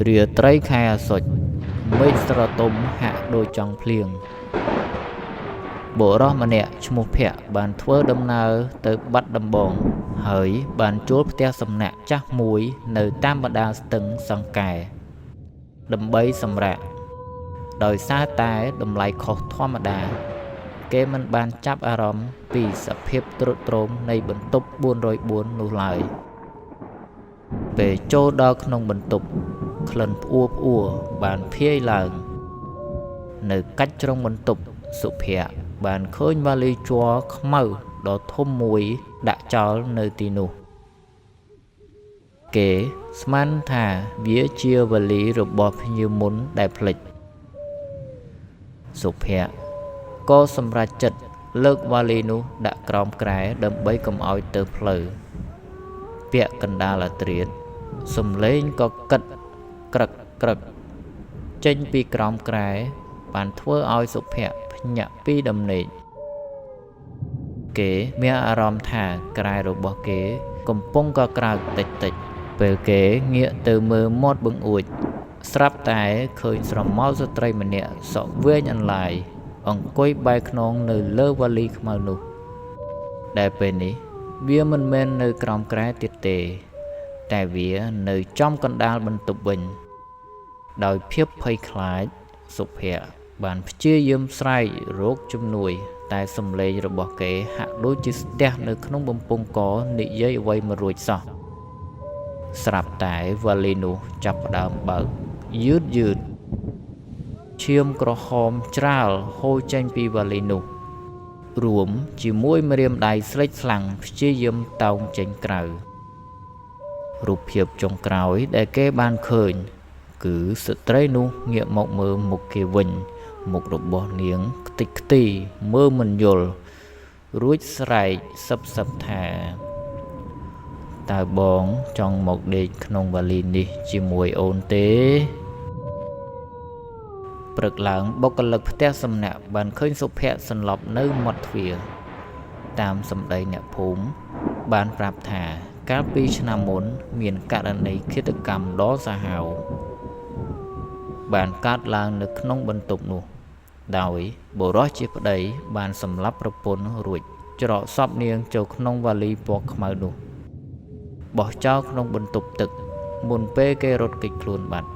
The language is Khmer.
រាត្រីខែអស្សុជមេឃស្រទុំហាក់ដូចចង់ភ្លៀងបុរសម្នាក់ឈ្មោះភ័ក្របានធ្វើដំណើរទៅបាត់ដំបង ហើយបានជួលផ្ទះសំណាក់ចាស់មួយនៅតាមបណ្ដាស្ទឹងសង្កែដើម្បីសម្រាកដោយសារតែតម្លៃខុសធម្មតា គេមិនបានចាប់អារម្មណ៍ពីសភាពទ្រុឌទ្រោមនៃបន្ទប់404នោះឡើយ ពេលចូលដល់ក្នុងបន្ទប់ក្លិនផ្អួរផ្អួរបានភាយឡើង នៅកាច់ជ្រុងបន្ទប់សុភ័ក្របានឃើញវ៉ាលីជ័រខ្មៅដ៏ធំមួយដាក់ចោលនៅទីនោះ គេស្មានថាវាជាវ៉ាលីរបស់ភ្ញៀវមុនដែលភ្លេចសុភ័ក្រក៏សម្រេចចិត្តលើកវ៉ាលីនោះដាក់ក្រោមគ្រែដើម្បីកុំឲ្យទៅផ្លូវពាក់កណ្ដាលអាធ្រាត្រសំឡេងក៏កិតក្រឹកក្រឹកចេញពីក្រោមគ្រែបានធ្វើឲ្យសុភ័ក្រភ្ញាក់ពីដំណេកគេមានអារម្មណ៍ថាគ្រែរបស់គេកំពុងកក្រើកតិចតិចពេលគេងាកទៅមើលមាត់បង្អួចស្រាប់តែឃើញស្រមោលស្ត្រីម្នាក់សក់វែងអន្លាយអង្គុយបែរខ្នងនៅលើវ៉ាលីខ្មៅនោះដែលពេលនេះវាមិនមែននៅក្រោមគ្រែទៀតទេ តែវានៅចំកណ្ដាលបន្ទប់វិញ ដោយភាពភ័យខ្លាចសុភ័ក្របានព្យាយាមស្រែករកជំនួយ តែសំឡេងរបស់គេហាក់ដូចជាស្ទះនៅក្នុងបំពង់កនិយាយអ្វីមិនរួចសោះស្រាប់តែវ៉ាលីនោះចាប់ផ្ដើមបើកយឺតយឺតឈាមក្រហមច្រាលហូរចេញពីវ៉ាលីនោះ រួមជាមួយម្រាមដៃស្លេកស្លាំងព្យាយាមតោងចេញក្រៅរូបភាពចុងក្រោយដែលគេបានឃើញ គឺស្ត្រីនោះងាកមកមើលមុខគេវិញ មុខរបស់នាងខ្ទេចខ្ទីមើលមិនយល់រួចស្រែកសឹបសឹបថាតើបងចង់មកដេកក្នុងវ៉ាលីនេះជាមួយអូនទេព្រឹកឡើងបុគ្គលិកផ្ទះសំណាក់បានឃើញសុភ័ក្រសន្លប់នៅមាត់ទ្វារតាមសម្ដីអ្នកភូមិបានប្រាប់ថាកាលពីឆ្នាំមុនមានករណីឃាតកម្មដ៏សាហាវបានកើតឡើងនៅក្នុងបន្ទប់នោះ ដោយបុរសជាប្តីបានសម្លាប់ប្រពន្ធរួចច្រកសពនាងចូលក្នុងវ៉ាលីពណ៌ខ្មៅនោះបោះចោលក្នុងបន្ទប់ទឹកមុនពេលគេរត់គេចខ្លួនបាត់